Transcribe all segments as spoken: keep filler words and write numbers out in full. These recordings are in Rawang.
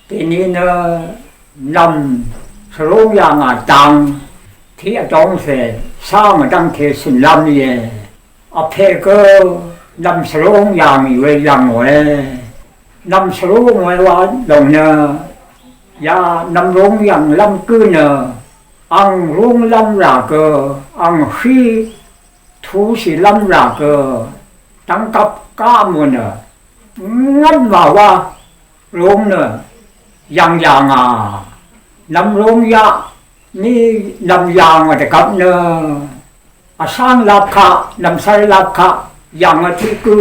Dèní nø nv̀m svrúng yà ngà dang tiq vdóngcè shá ngò dv́ngte cø̀nlv́m íe. Vpè gø nv̀m svrúng yà ngì we yv̀ngòe. Nv̀m svrúng we wa lòng nø ya nv̀m rúng yv̀nglv́m gǿ nø ang rúnglv́m rà gø ang hí tushìlv́m rà gø dv́ngkvp ká mò nø ngv́t màwá rúng nø yv̀ng yà ngà. Nv̀m rúng yaq ní nv̀m yà ngà dvgvp nø vsv́ng lap kaq nv̀msv́r lap kaq yv̀ngø tiq gǿ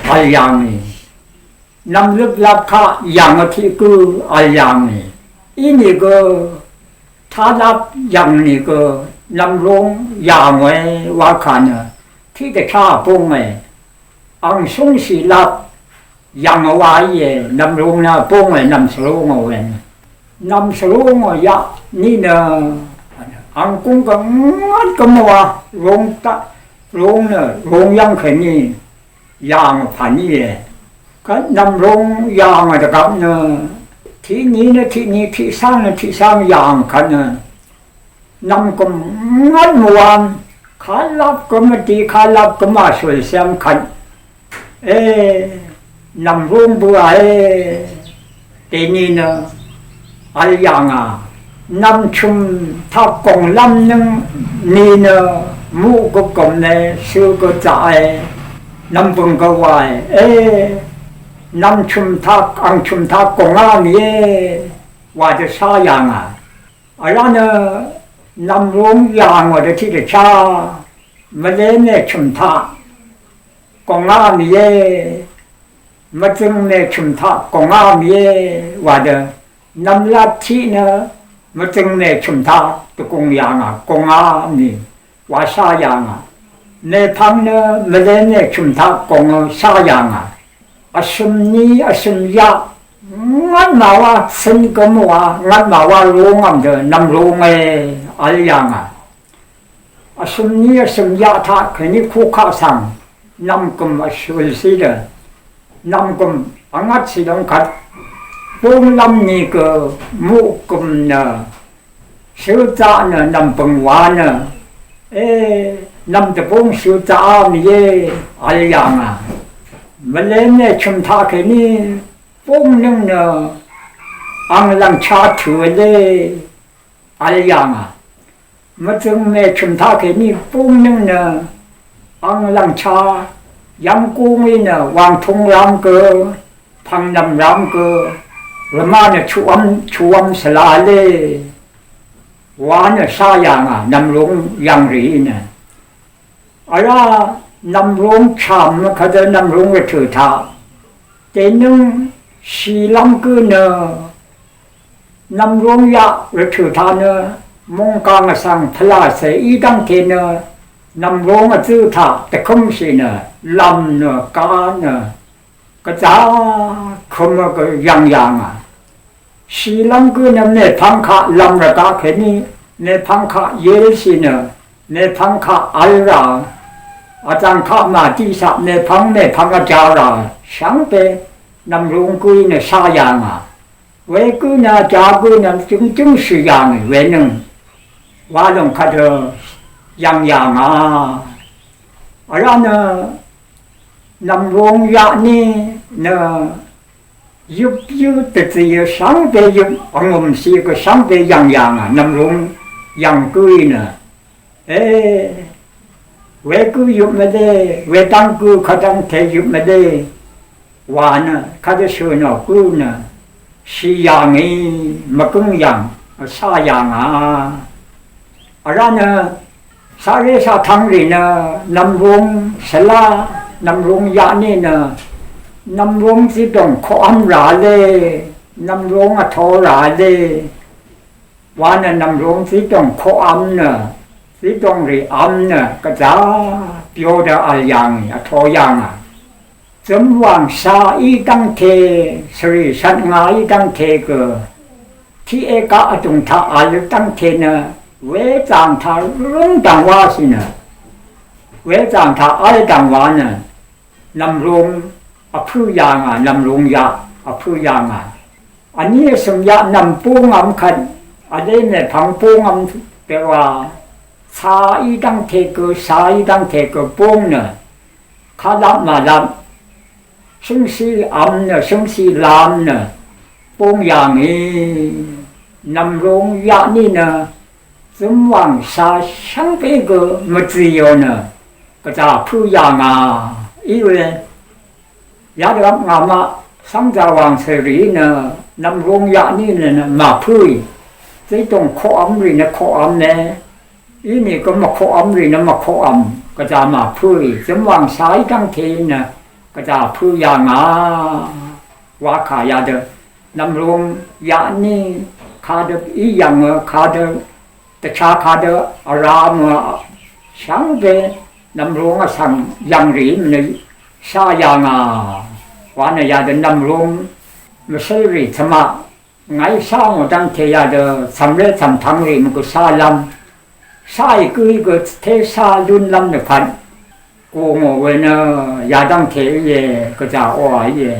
vl yà ngì. Nv̀mløp lap kaq yv̀ngø tiq gǿ vl yà ngì. Inìgø tá lap yv̀ng nìgø nv̀m rúng yà ngòe wa kà nø tiqdvchá búnge. Ang shúngshì lap yv̀ngø wa íe, nv̀m rúng nø búnge, nv̀m svrúngò we nø. Nv̀m svrúngò yaq ní nø ang kúng gø ngvt gø mø̀wa rúng taq rúng nø rúng yv́ng kèní yàng pà ní íe. Kvt nv̀m rúng yàng dvgvp nø tiq ní nø tiq ní, tiq cáng nø tiq cáng yàng kvt nø nv̀m gø̀m ngvt mvwam, kalap gø mvdi, kalap gø màshùl cv́m kvt. E, nv̀m rúng bø̀àe. Dèní nø vl yà ngà. Nv̀m chø̀m taq gònglv́m nǿng ni nø muq gø gø̀m e, shø gø zaqe. Nv̀m bø̀ng gø wàe. E, nv̀m chø̀m taq, ang chø̀m taq gòngá mìe. Wà dø shá yà ngà. Vrá nø nv̀m rúng yà ngò dø tiqdvchá mvlé mè chø̀m taq gòngá mìe, mvzøng mè chø̀m taq gòngá mìe wa dø nv̀mlat tiq nø mvzøng mè chø̀m taq dvgùng yà ngà gòngá mì wa shá yà ngà. Mèpvng nø mvlé mè chø̀m taq gòngø shá yà ngà. Vsøm ní vsøm yaq ngvt màwá cøn gø mø̀wa ngvt màwá rúngv̀m dø nv̀m rúnge vl yà ngà. Vsøm ní vsøm yaq taq kèní kukaq svng nv̀m gø̀m vshøl sí dø nv̀m gø̀m vngvt sì dvng kvt búnglv́m ni gø muq gø̀m nø shø zaq nø nv̀m bø̀ng wa nø e nv̀m dvbúng shø zaqá mìe vl yà ngà. Mvlé mè chø̀m taq kèní búngnǿng nø ang lv̀ngchá tø̀ vlé vl yà ngà. Mvzøng mè chø̀m taq kèní búngnǿng nø ang lv̀ngchá yv́ng gúngí nø wàngtúng rám gø pv̀ngnv̀m rám gø rvmá nø chuqv́m chuqv́m svla lé wa nø shá yà ngà nv̀m rúng yv̀ng rìí nø. Vrá nv̀m rúng chàm mvkvt dø nv̀m rúng rvtø̀ taq dènǿng shìlv́m gǿ nø nv̀m rúng yaq rvtø̀ taq nø mungkang vsvng pvlàcè í dv́ngte nø nv̀m rúng vzǿ taq dvkǿmshì nø lv̀m nø gá nø gvzá kømø gø yv̀ng yà ngà. Shìlv́m gǿ nø mèpvng kaq lv̀m rvgaq kèní mèpvng kaq yelshì nø mèpvng kaq vl rà. Vzv̀ng kaq màdiqshaq mèpvng mèpvng vja rà. Shvngbe nv̀m rúng gǿí nø shá yà ngà. Wegǿ nø vja gǿ nø jø̀ngjǿng shì yà ngì wenøng wa lòng kvt dø yv̀ng yà ngà. Vrá nø nv̀m rúng yaq ní nø yøp yǿ dvzìø shvngbe yøp vngø̀mshì gø shvngbe yv̀ng yà ngà nv̀m rúng yv̀ng gǿí nø. E, wegǿ yøp mvdé, wedv́ng gǿ kvdv́ngte yøp mvdé wa nø kvt shø̀ nò gǿ nø shì yà ngì mvgǿng yv̀ng shá yà ngà. Vrá nø saqré saqtvng rì nø nv̀mrúng shvlá nv̀mrúng yaqní nø nv̀mrúng zídòng koqv́m ràvlé nv̀mrúng vto ràvlé wa nø nv̀mrúng zídòng koqv́m nø zídòng rì v́m nø gvzá byo dø vl yà ngì vto yà ngà. Zømwàng sha í dv́ngte, svri shvt nga í dv́ngte gø, tiq e gaq vdùng taq vl dv́ngte nø, wezàng taq rǿng dv̀ng wáshì nø, wezàng taq v́l dv̀ng wa nø, nv̀mrung vpǿ yà ngà, nv̀mrung yaq vpǿ yà ngà. Vní vsø̀m yaq nv̀m búngvm kvt, vlé mèpvng búngvm dvwa, ca í dv́ngte gø, ca í dv́ngte gø búng nø, kalap màlap, shǿngshí vm nø, shǿngshí lam nø, búng yà ngì, nv̀mlung yaq ní nø, zømwàng ca shvngbe gø mvzìò nø, gvzà pø̄ yà ngà, í we, yadø vp ngàmaq, cv́ngzà wàng cèrì nø, nv̀mlung yaq ní nø, nø, màpǿì, zídòng koqvm rì nø koqvm e, Inìgø mvkoqvm rì nø mvkoqvm, gvzà màpǿì, zømwàng ca í dv́ngte nø, gvzà pø̄ yà ngà, wa kà yadø, nv̀mlung yaq ní, kadø í yv̀ngø, kadø, dvcha kadø, vrá mø, shvngbe, nv̀mlung vsvng yv̀ng rì nø, sha yà ngà, wa nø yadø nv̀mlung, mvshǿl rì tvmaq, Ngàí shá ngò dv́ngte yadø cv̀mlé cv̀mtvng rì mvgø shálv́m, sháì gǿí gø té shá lúnlv́m nø kvt, gù ngò we nø yadv́ngte íe, gvzà oqà íe.